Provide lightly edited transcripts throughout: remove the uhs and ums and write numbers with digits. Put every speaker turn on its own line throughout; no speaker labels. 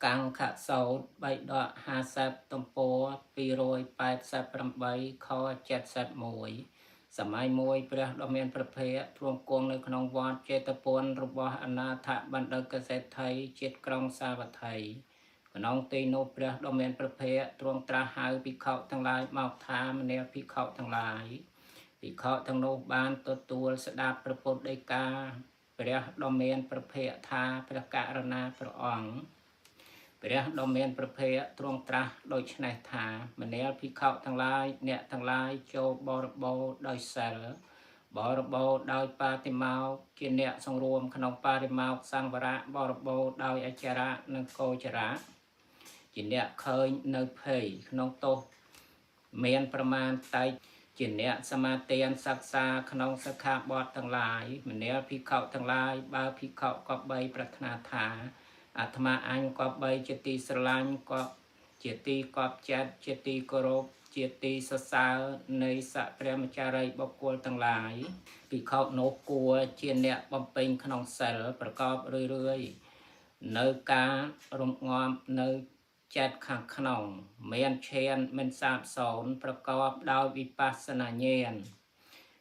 កង្ខសោត 3ដក50ទំព័រ288ខ71សម័យមួយព្រះដ៏មានព្រះភ័ក្ត្រទ្រង់គង់នៅក្នុងវត្តចេតពុនរបស់អនាថបណ្ឌិតសេដ្ឋីជាតិក្រុងសាវត្ថីក្នុងទីនោះព្រះដ៏មានព្រះភ័ក្ត្រទ្រង់ត្រាស់ហៅភិក្ខុទាំងឡាយមកថាមនាលភិក្ខុទាំងឡាយភិក្ខុទាំងនោះបានទទួលស្ដាប់ព្រះពុទ្ធដីកាព្រះដ៏មានព្រះភ័ក្ត្រថាព្រះករុណាព្រះអង្គព្រះដ៏មានព្រះភ័ក្ត្រទ្រង់ត្រាស់ដូច្នេះថាមនាលភិក្ខុទាំងឡាយអ្នកទាំងឡាយចូលបរិបូរណ៍ដោយសិលបរិបូរណ៍ដោយបាតិមោក្ខជាអ្នកសង្រួមក្នុងបរិមោក្ខសង្វរៈបរិបូរណ៍ដោយអចរៈនិងកោចរៈជាអ្នកឃើញនៅភ័យក្នុងទោសមានប្រមាណតែជាអ្នកសមាទានសិក្សាក្នុងសិក្ខាបទទាំងឡាយមនាលភិក្ខុទាំងឡាយបើភិក្ខុក៏បីប្រាថ្នាថាអាត្មាអញក៏បីជាទីស្រឡាញ់ក៏ជាទីកប់ចិត្តជាទីគោរពជាទីសរសើរនៃសព្រះមចារីបុគ្គលទាំងឡាយភិក្ខុនោះគួរជាអ្នកបំពេញក្នុងសិលប្រកបរឿយៗនៅការរំងាំនៅចិត្តខាងក្នុងមានឈានមិនសាបសូន្យប្រកបដោយវិបស្សនាញាណ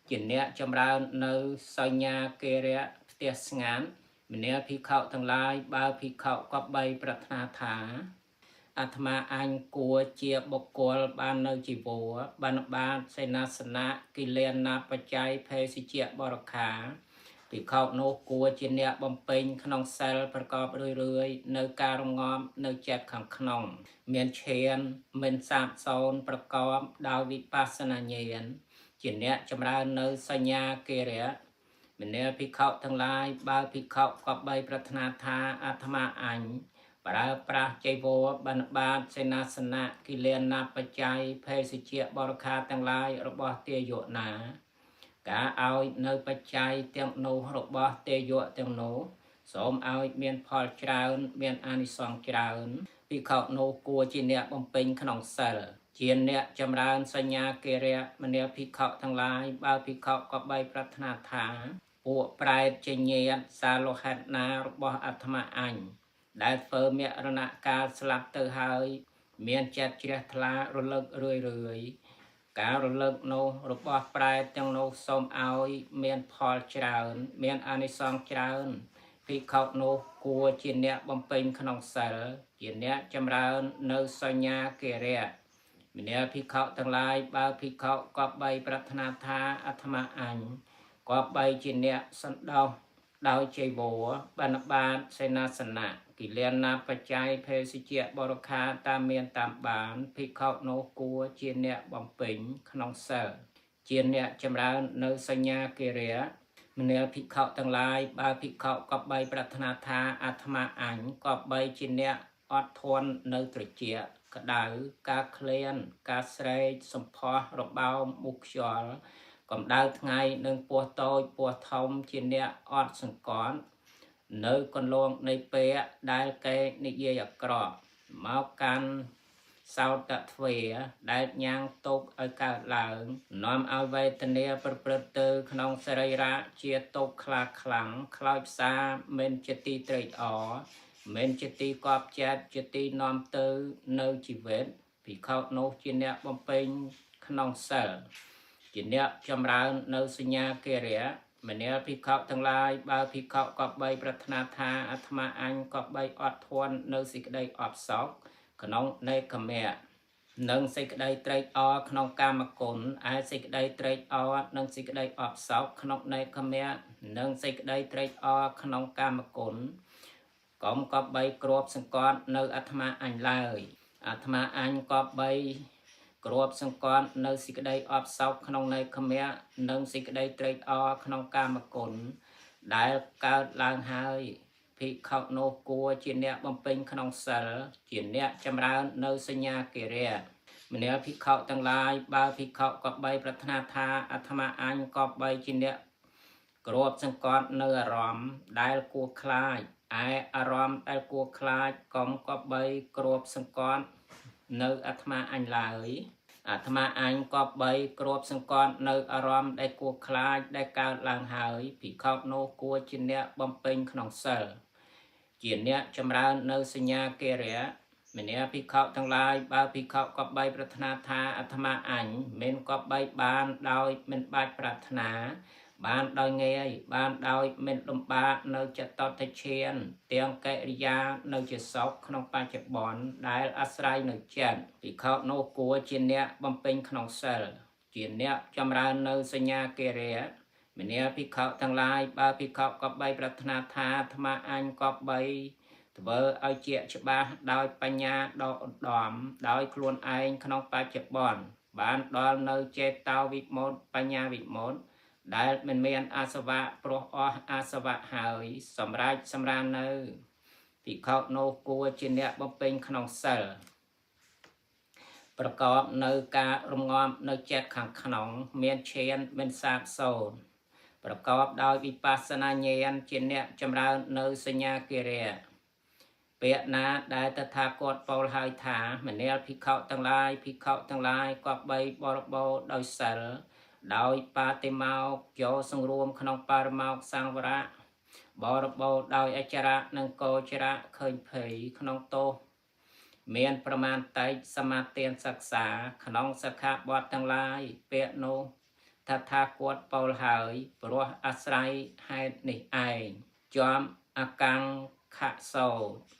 ជាអ្នកចម្រើននៅសញ្ញាគិរៈផ្ទះស្ងាត់មនាលភិក្ខុទាំងឡាយបើភិក្ខុក៏បីប្រាថ្នាថាអាត្មាអញគួរជាបុគ្គលបាននៅជីវរបានបាតសេនាសនៈគិលានបច្ច័យភេសជ្ជៈបរិខាភិក្ខុនោះគួរជាអ្នកបំពេញក្នុងសិលប្រកបរឿយៗនៅការរងំនៅចិត្តខាងក្នុងមានឈានមិនសាបសូន្យប្រកបដោយវិបស្សនាញាណជាអ្នកចម្រើននៅសញ្ញាគិរៈមនាលភិក្ខុទាំងឡាយបើភិក្ខុក៏បីប្រាថ្នាថាអាត្មាអញប្រើប្រាស់ចីវរបណ្ឌបាតសេនាសនៈគិលានបច្ច័យភេសជ្ជៈបរិខាទាំងឡាយរបស់ទាយកណាការឲ្យនៅបច្ច័យទាំងនោះរបស់ទេយៈទាំងនោះសូមឲ្យមានផលច្រើនមានអានិសង្សច្រើនភិក្ខុនោះគួរជាអ្នកបំពេញក្នុងសិលជាអ្នកចម្រើនសញ្ញាគិរៈមនាលភិក្ខុទាំងឡាយបើភិក្ខុក៏បីប្រាថ្នាថាពួកប្រែតជាញាតិសាលោហិតណារបស់អាត្មាអញដែលធ្វើមរណកាលស្លាប់ទៅហើយមានចិត្តជ្រះថ្លារលឹករឿយរឿយការរលឹកនោះរបស់ប្រែតទាំងនោះសូមឲ្យមានផលច្រើនមានអានិសង្សច្រើនភិក្ខុនោះគួរជាអ្នកបំពេញក្នុងសិលជាអ្នកចម្រើននៅសញ្ញាគិរៈមនាលភិក្ខុទាំងឡាយបើភិក្ខុក៏បីប្រាថ្នាថាអាត្មាអញក៏បីជាអ្នកសន្តោសដោយចីវរបណ្ឌបាតសេនាសនៈគិលានបច្ច័យភេសជ្ជៈបរិខាតាមមានតាមបានភិក្ខុនោះគួរជាអ្នកបំពេញក្នុងសិលជាអ្នកចម្រើននៅសញ្ញាគិរៈមនាលភិក្ខុទាំងឡាយបើភិក្ខុក៏បីប្រាថ្នាថាអាត្មាអញក៏បីជាអ្នកអត់ធន់នៅត្រជាក់ក្តៅការក្លៀនការស្រែកសម្ផស្សរបោមមុខខ្យល់កម្ដៅថ្ងៃនិងពោះតូចពោះធំជាអ្នកអត់សង្កត់នៅកន្លងនៃពាក្យដែលគេនិយាយអាក្រក់មកកាន់សោតទ្វាដែលញ៉ាំងទុកឲ្យកើតឡើងនាំឲ្យវេទនាប្រព្រឹត្តទៅក្នុងសរីរៈជាទុក្ខខ្លាខ្លាំងខ្លោចផ្សាមិនជាទីត្រេកអរមិនជាទីកប់ចិត្តជាទីនាំទៅនៅជីវិតភិក្ខុនោះជាអ្នកបំពេញក្នុងសិលជាអ្នកចម្រើននៅសញ្ញាគិរៈមនាលភិក្ខុទាំងឡាយបើភិក្ខុក៏បីប្រាថ្នាថាអាត្មាអញក៏បីអត់ធន់នៅសេចក្តីអបសោកក្នុងនេកមៈនិងសេចក្តីត្រេកអរក្នុងកាមគុណឯសេចក្តីត្រេកអរនិងសេចក្តីអបសោកក្នុងនេកមៈនិងសេចក្តីត្រេកអរក្នុងកាមគុណកុំក៏បីគ្របសង្កត់នៅអាត្មាអញឡើយអាត្មាអញក៏បីគ្របសង្កត់នៅសេចក្តីអបសោកក្នុងនេកមៈនិងសេចក្តីត្រេកអរក្នុងកាមគុណដែលកើតឡើងហើយភិក្ខុនោះគួរជាអ្នកបំពេញក្នុងសិលជាអ្នកចម្រើននៅសញ្ញាគិរៈមនាលភិក្ខុទាំងឡាយបើភិក្ខុក៏បីប្រាថ្នាថាអាត្មាអញក៏បីជាអ្នកគ្របសង្កត់នៅអារម្មណ៍ដែលគួរខ្លាចឯអារម្មណ៍ដែលគួរខ្លាចកុំក៏បីគ្របសង្កត់នៅអាត្មាអញឡើយអាត្មាអញក៏បីគ្របសង្កត់នៅអារម្មណ៍ដែលគួរខ្លាចដែលកើតឡើងហើយភិក្ខុនោះគួរជាអ្នកបំពេញក្នុងសិល ជាអ្នកចម្រើននៅសញ្ញាកិរិយមនាភិក្ខុទាំងឡាយ បើភិក្ខុកបីប្រាថ្នាថា អាត្មាអញមិនគប្បីបានដោយមិនបាច់ប្រាថ្នា បានដោយងាយ បានដោយមិនលំបាក នៅចតថឈានទាំងកិរិយានៅជាសុខក្នុងបច្ចុប្បន្នដែលអាស្រ័យនៅចិត្ត ភិក្ខុនោះគួរជាអ្នកបំពេញក្នុងសិល ជាអ្នកចម្រើននៅសញ្ញាកិរិយមនាភិក្ខុទាំងឡាយ បើភិក្ខុកបីប្រាថ្នាថា អាត្មាអញកបីធ្វើឲ្យជាច្បាស់ដោយបញ្ញាដ៏ឧត្តមដោយខ្លួនឯងក្នុងបច្ចុប្បន្ន បានដល់នៅចេតោវិមុត បញ្ញាវិមុត ដែលមិនមានអាសវៈ ព្រោះអស់អាសវៈហើយ សម្រាប់សម្រាននៅ ភិក្ខុនោះគួរជាអ្នកបំពេញក្នុងសិល ប្រកបនៅការរងំនៅចិត្តខាងក្នុង មានឈានមិនសាបសូន្យ ប្រកបដោយវិបស្សនាញាណ ជាអ្នកចម្រើននៅសញ្ញាគិរិយពាក្យណាដែលតថាគតពោលហើយថា មនាលភិក្ខុទាំងឡាយ ភិក្ខុទាំងឡាយគប្បីបរិបូរដោយសិល ដោយបាតិមោក ចូលសង្រួមក្នុងបរមោកសង្វរៈ បរិបូរដោយអចរៈនិងកោចរៈ ឃើញភ័យក្នុងទោសមានប្រមាណតិច សមាទានសិក្សាក្នុងសិក្ខាបទទាំងឡាយ ពាក្យនោះតថាគតពោលហើយ ព្រោះអាស្រ័យហេតុនេះឯង។ ចំអកង្ខសោត។